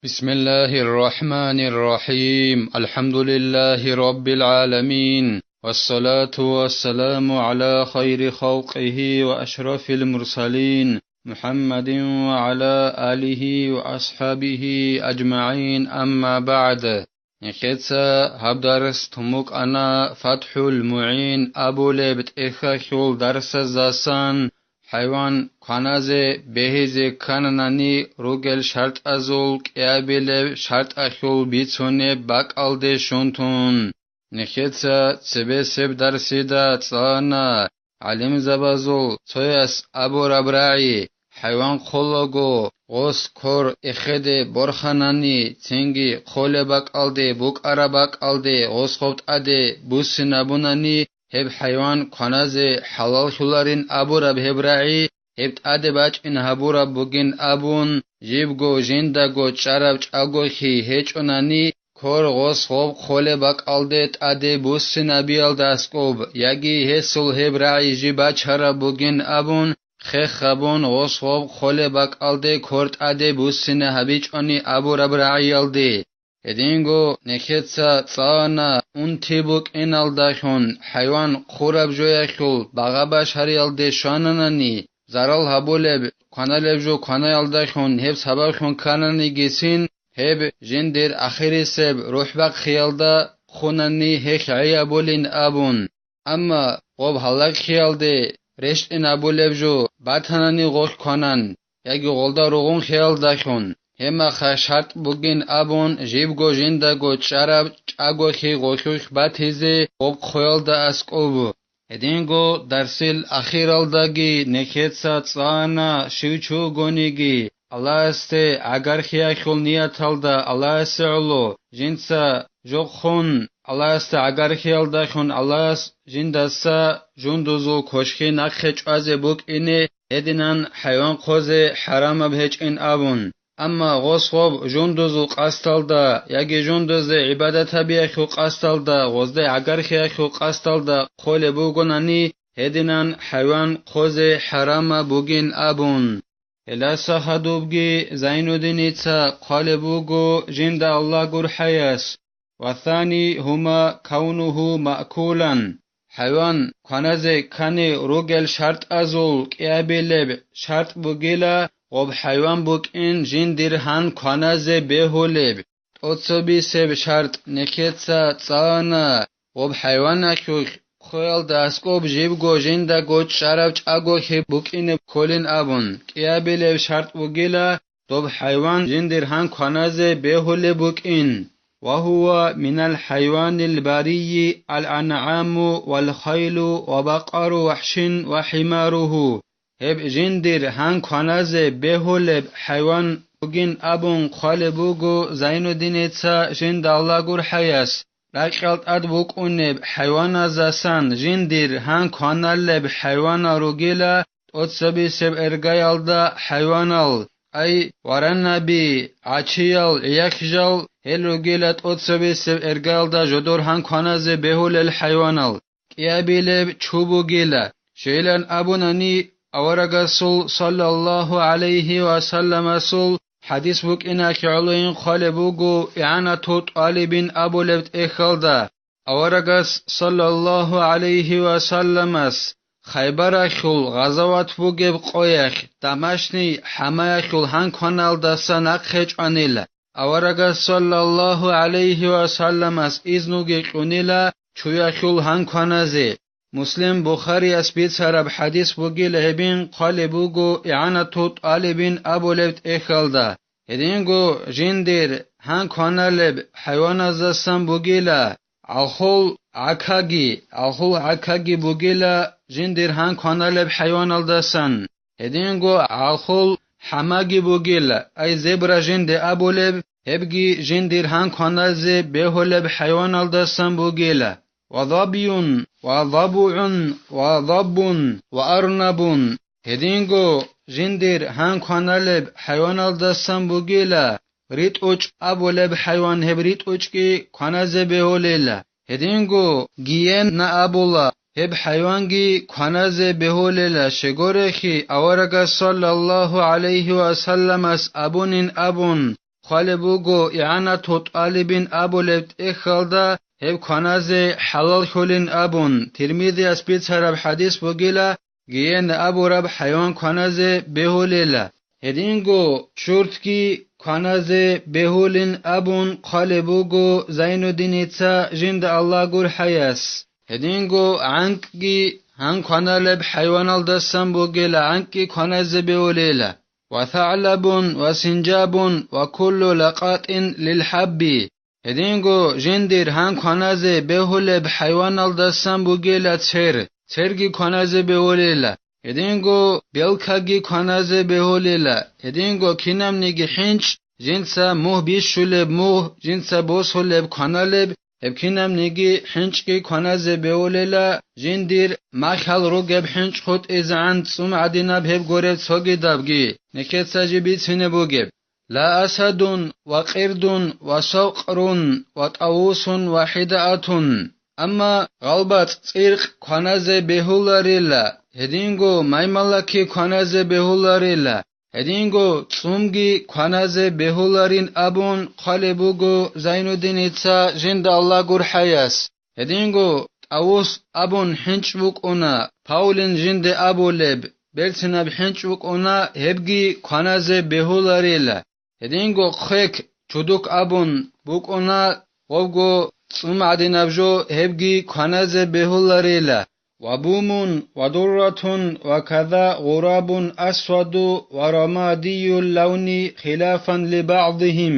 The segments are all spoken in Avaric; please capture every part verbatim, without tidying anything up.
بسم الله الرحمن الرحيم. الحمد لله رب العالمين. والصلاة والسلام على خير خلقه وأشرف المرسلين محمد وعلى آله وأصحابه أجمعين. أما بعد. Нехеца гьаб дарс тун букӀана ФатхӀул МугӀин абулеб тӀехьалъул дарсаздасан, хӀайван кваназе бегьизе ккананани ругел шартӀазул кӀиабилеб шартӀалъул бицунеб бакӀалде щун тун. Нехеца цебесеб дарсида цӀана гӀалимзабазул цояс абураб рагӀи: хӀайван хъолаго, гъос кор эхеде борханани, цинги хъолеб бакӀалде, букӀараб бакӀалде гъос гъоб тӀаде буссинабунани, гьеб хӀайван кваназе хӀалаллъуларин абураб гьеб рагӀи, гьеб тӀаде бачӀин гьабураб бугин абун, жибго жиндаго чӀараб чӀагоги гьечӀонани, кор гъос гъоб хъолеб бакӀалде тӀаде буссинабиялда аскӀоб, яги гьесул гьеб рагӀи жиб бачараб бугин абун, хех гьабун, гъос гъоб хъолеб бакӀалде кор тӀаде буссина гьабичӀони абураб рагӀиялде. Гьединго нехеца цӀана унти букӀиналдалъун хӀайван хъураб жоялъул багъа-башариялде щвананани, зарал гьабулеб, кваналеб жо кванаялдалъун гьеб сабаблъун ккананигицин, гьеб жиндир ахирисеб рухӀбахъиялда хъунани гьелъ гӀей абулин абун. Амма гъоб гьалаглъиялде рещтӀинабулеб жо батанани гъолъ кванан, яги гъолда ругъунлъиялдалъун, гьебмаха шартӀ бугин абун, жибго жиндаго чӀараб чӀаголъи гъолъулъ батизе гъоб хъоялда аскӀоб. Гьединго дарсил ахиралдаги нехеца цӀана щив чи вугониги, Аллагьасде гӀагархьиялъул нияталда Аллагьасе гӀоло, жинца жо хъун, Аллагьасде гӀагархьиялдалъун Аллагьас жиндаса жундузул кошхи нахъе чӀвазе букӀине гьединан хӀайван хъозе хӀарамаб гьечӀин абун. Амма гъос гъоб жундузул къасдалда яги жундузе гӀибадат гьабиялъул къасдалда гъозде гӀагархьиялъул къасдалда хъолеб бугонани, гьединан хӀайван хъозе хӀарамаб бугин абун. Гьелдаса хадубги Зайнуддиница хъвалеб буго жинда Аллагь гурхӀаяс: «Ва сани гьума кавнугьу маъкулан». ХӀайван кваназе ккани ругел шартӀазул кӀиабилеб шартӀ бугила гъоб хӀайван букӀин жиндир гьан кваназе бегьулеб. ТӀоцебисеб шартӀ нехеца цӀана гъоб хӀайваналъулъ хъоялда аскӀоб жибго жиндаго чӀараб чӀаголъи букӀине кколин абун, кӀиабилеб шартӀ бугила доб хӀайван жиндир гьан кваназе бегьулеб букӀин. «Ва гьува минал хӀайванил барийи ал-анъаму вал хайлу ва бакъару вахӀшин ва хӀимаругьу». Гьеб жиндир гьан кваназе бегьулеб хӀайван бугин абун хъвалеб буго Зайнуддиница жинда Аллагь гурхӀаяс. Ракьал тӀад букӀунеб хӀайваназасан жиндир гьан кваналеб хӀайванал ругила тӀоцебисеб эргаялда хӀайванал, ай, варанаби, гӀачиял, гӀияхӀжал, гьел ругила тӀоцебисеб эргаялда жодор гьан кваназе бегьулел хӀайванал. КӀиабилеб чу бугила, щайилан абунани, аварагасул саллаллагьу гӀалайгьи ва салламасул хӀадис букӀиналъе гӀолойин хъвалеб буго ИгӀанату ТӀалибин абулеб тӀехьалда. Аварагас саллаллагьу гӀалайгьи ва салламас Хайбаралъул гъазават бугеб къоялъ, дамашний хӀамаялъул гьан кваналдаса нахъе чӀванила. Аварагас саллаллагьу гӀалайгьи ва салламас изнуги кьунила чуялъул гьан кваназе. Муслим, Бухарияс бицараб хӀадис бугила гьебин хъвалеб буго ИгӀанату ТӀалибин абулеб тӀехьалда. Гьединго жиндир гьан кваналеб хӀайваназдасан бугила, гӀалхул гӀакаги, гӀалхул гӀакаги бугила жиндир гьан кваналеб хӀайваналдасан. Гьединго гӀалхул хӀамаги бугила, ай зебра жинде абулеб, гьебги жиндир гьан кваназе бегьулеб хӀайваналдасан бугила. Ва забюн, ва забугӀун, ва заббун, ва арнабун. Гьединго жиндир гьан кваналеб хӀайваналдасан бугила, ритӀучӀ абулеб хӀайван, гьеб ритӀучӀги кваназе бегьулела. Гьединго гиенна абула, гьеб хӀайванги кваназе бегьулела, щегорехи аварагас саллаллагьу гӀалайгьи ва салламас абунин абун, хъвалеб буго, игӀанату тӀалибин абулеб тӀехьалда гьеб кваназе хӀалаллъулин абун, Тирмизияс бицараб хӀадис бугила, гиена абураб хӀайван кваназе бегьулела. Гьединго чуртги кваназе бегьулин абун хъвалеб буго Зайнуддиница, жинда Аллагь гурхӀаяс. Гьединго гӀанкӀги гьан кваналеб хӀайваналдасан бугела, гӀанкӀги кваназе бегьулела. Ва сагӀлабун ва синжабун ва куллу лакъатӀин лил хӀабби. Гьединго жиндир гьан кваназе бегьулеб хӀайваналдасан бугела цер, церги кваназе бегьулела. Гьединго белкаги кваназе бегьулела. Гьединго кинабниги хӀинчӀ, жинца мугь бищулеб мугь, жинца босулеб кваналеб, гьеб кинабниги хӀинчӀги кваназе бегьулела, жиндир махьал ругеб хӀинчӀ хутӀизегӀан цӀум гӀадинаб гьеб гуреб цогидабги, нехеца жиб бицине бугеб. Ла асадун ва къирдун ва сокърун ва тӀавусун ва хӀидаатун. Амма гъалбацӀ, цӀиркъ кваназе бегьуларила, гьединго маймалаки кваназе бегьуларила, гьединго цӀумги кваназе бегьуларин абун хъвалеб буго Зайнуддиница, жинда Аллагь гурхӀаяс. Гьединго тӀавус абун хӀинчӀ букӀуна, павлин жинде абулеб, берцинаб хӀинчӀ букӀуна, гьебги кваназе бегьуларила. Гьединго хъвек чудук абун букӀуна, гъобго цӀум гӀадинаб жо, гьебги кваназе бегьуларила. Ва бумун, ва дурратун, ва када гъурабун асваду ва рамадиюл лавни хилафан ли багӀдихим.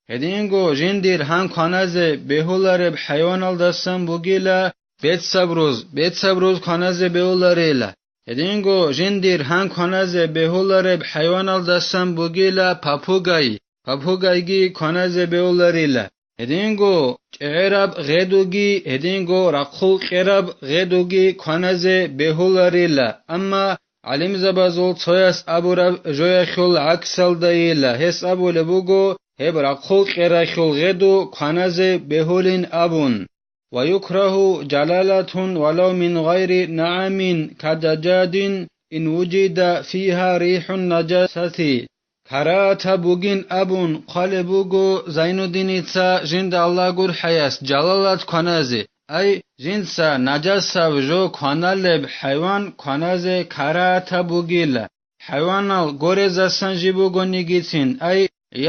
Гьединго жиндир гьан кваназе бегьулареб хӀайваналдасан бугила бецабруз, бецабруз кваназе бегьуларила. Гьединго жиндир гьан кваназе бегьулареб хӀайваналдасан бугила папугай, папугайги кваназе бегьуларила. Гьединго чӀегӀераб гъедуги, гьединго рахъул кьераб гъедуги кваназе бегьуларила. Амма гӀалимзабазул цояс абураб жояхьул гӀаксалдайила, гьес абулеб буго, гьеб рахъул кьерахьул гъеду кваназе бегьулин абун. Ва юкрагьу жалалатун валав мин гъайри нагӀамин кададжадин ин вуджида фигьа рихӀун наджасати. Карагьатаб бугин абун хъвалеб буго Зайнуддиница, жинда Аллагь гурхӀаяс, жалалат кваназе, ай, жинца наджасаб жо кваналеб хӀайван кваназе карагьатаб бугила. ХӀайванал горезасан жиб бугонигицин, ай,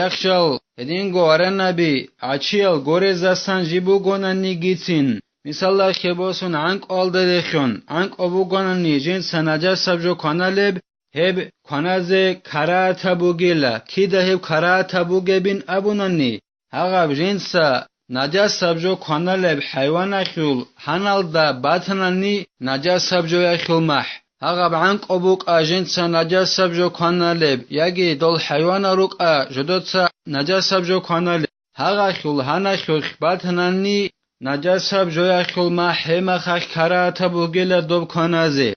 яхъал, гьединго варанаби, гӀачиял горезасан жиб бугонанигицин, мисалалъе босун, гӀанкӀуялда рехьун, гӀанкӀу бугонани жинца наджасаб жо кваналеб, гьеб кваназе карагьатаб бугила, кида гьеб карагьатаб бугебин абунани, гьагъаб жинца наджасаб жо кваналеб хӀайванахьул гьаналда батанани наджасаб жояхьул махӀ, гьагъаб гӀанкӀу букӀа жинца наджасаб жо кваналеб, яги дол хӀайванал рукӀа жодоца наджасаб жо кваналеб, гьагъахьул гьанахьулъ батанани наджасаб жояхьул махӀ, гьеб мехалъ карагьатаб бугила доб кваназе.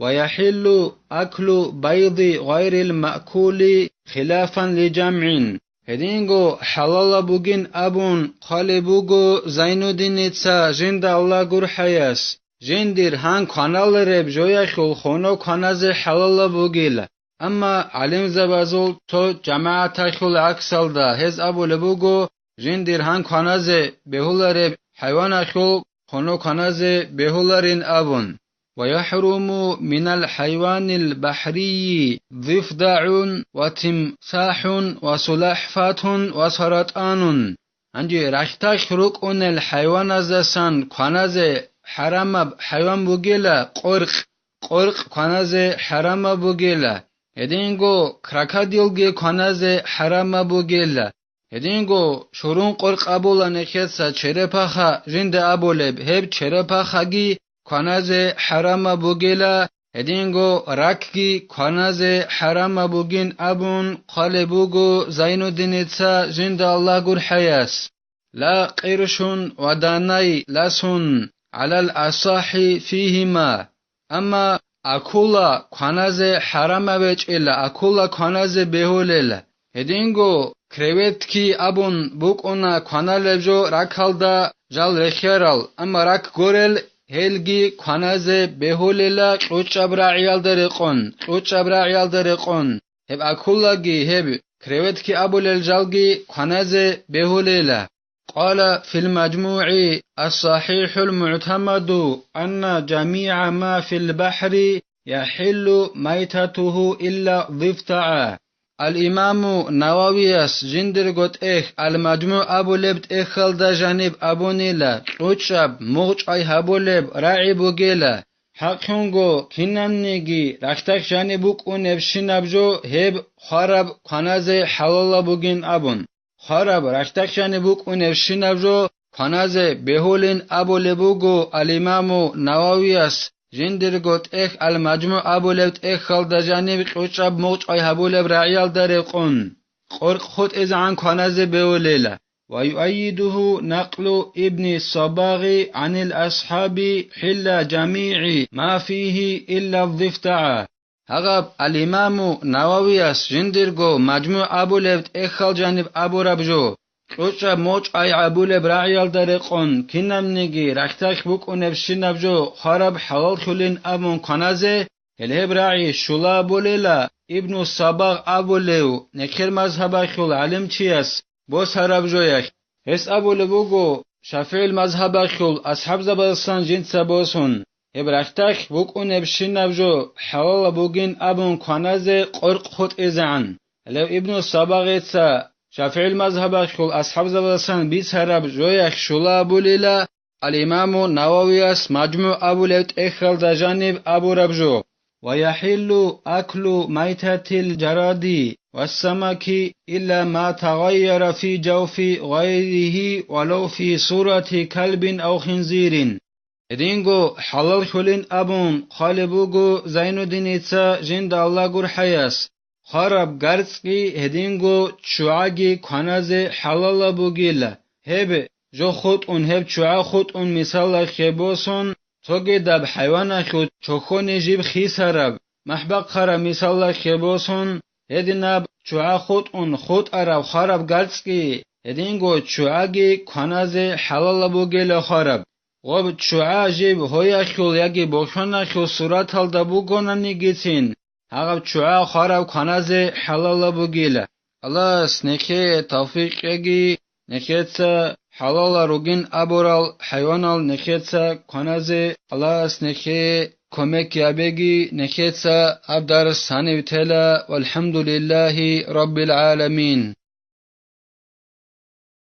Ва яхӀиллу аклу байди гъайрил маъкули хилафан ли жамгӀин. Гьединго хӀалалаб бугин абун хъвалеб буго Зайнуддиница, жинда Аллагь гурхӀаяс, жиндир гьан кваналареб жояхьул хоно кваназе хӀалалаб бугила. Амма гӀалимзабазул цо жамагӀаталъул гӀаксалда гьез абулеб буго, жиндир гьан кваназе бегьулареб хӀайванахьул хоно кваназе бегьуларин абун. ويحرم من الحيوان البحري ضفدع وتمساح وسلحفاة وسرطان. Гьанже рахьдалъ рукӀунел хӀайваназдасан кваназе хӀарамаб хӀайван бугила къоркъ, къоркъ кваназе хӀарамаб бугила, гьединго крокодилги кваназе хӀарамаб бугила. Гьединго шурун къоркъ абула нехеца черепаха жинда абулеб, гьеб черепахаги кваназе хӀарамаб бугила, гьединго ракги кваназе хӀарамаб бугин абун хъвалеб буго Зайнуддиница, жинда Аллагь гурхӀаяс. Ла къиршун ва данай ласун гӀалал асахӀи фигьима. Амма акула кваназе хӀарамаб гьечӀила, акула кваназе бегьулел. Гьединго креветки абун букӀуна кваналеб жо ракалда жал рехиарал, амма рак горел, гьелги кваназе бегьулела кьучӀаб рагӀиялда рекъон, кьучӀаб рагӀиялда рекъон. Гьеб акулаги, гьеб креветки абулел жалги кваназе бегьулейила. قال في المجموع: الصحيح المعتمد أن جميع ما في البحر يحل ميتته إلا الضفدع. Ал-Имаму Нававияс жиндирго тӀехь Ал-МажмугӀ абулеб тӀехьалда жаниб абунила, кьучӀаб, мугъчӀвай гьабулеб рагӀи бугела. ХӀакълъунго, кинабниги рахьдахь жаниб букӀунебщинаб жо гьеб хвараб кваназе хӀалалаб бугин абун. Хвараб рахьдахь жаниб букӀунебщинаб жо кваназе бегьулин абулеб буго Ал-Имаму Нававияс жиндирго тӀехь Ал-МажмугӀ абулеб тӀехьалда жаниб кьучӀаб мугъчӀвай гьабулеб рагӀиялда рекъон, къоркъ хутӀизегӀан кваназе бегьулейила. ويؤيده نقل ابن الصباغ عن الأصحاب حل جميع ما فيه إلا الضفدع. Гьагъаб Ал-Имаму Нававияс жиндирго МажмугӀ абулеб тӀехьал жаниб абураб жо, кьучӀаб мугъчӀвай гьабулеб рагӀиялда рекъон кинабниги рахьдахь букӀунебщинаб жо хвараб хӀалаллъулин абун кваназе, гьел гьеб рагӀи щула абулела Ибну Сабагъ абулев нехер мазгьабалъул гӀалимчияс босараб жоялъ. Гьес абулеб буго, ШафигӀил мазгьабалъул асхӀабзабаздасан жинца босун, гьеб рахьдахь букӀунебщинаб жо хӀалалаб бугин абун кваназе къоркъ хутӀизегӀан. Гьалев Ибну Сабагъица ШафигӀил мазгьабалъул асхӀабзабаздасан бицараб жоялъ щула абулила Ал-Имаму Нававияс МажмугӀ абулеб тӀехьалда жаниб абураб жо. ويحل أكل ميتة الجراد والسمك إلا ما تغير في جوف غيره ولو في صورة كلب أو خنزير. Гьединго хӀалаллъулин абун хъвалеб буго Зайнуддиница жинда Аллагь гурхӀаяс, хвараб гарцӀги гьединго ччугӀаги кваназе хӀалалаб бугила. Гьеб жо хутӀун, гьеб ччугӀа хутӀун мисалалъе босун, цогидаб хӀайваналъул чохьони жиб хисараб, махӀ бахъараб мисалалъе босун, гьединаб ччугӀа хутӀун хутӀараб хвараб гарцӀги гьединго ччугӀаги кваназе хӀалалаб бугила хвараб. Гъоб ччугӀа жиб гьоялъул яги бохьоналъул сураталда бугонанигицин, гьагъаб ччугӀа хвараб кваназе хӀалалаб бугила. Аллагьас нехее тавфикъ кьеги, нехеца хӀалалал ругин абурал хӀайванал нехеца кваназе Аллагьас нехее кумек гьабеги, нехеца гьаб дарс гьанив тела. ВалхӀамдулиллагьи раббил гӀаламин.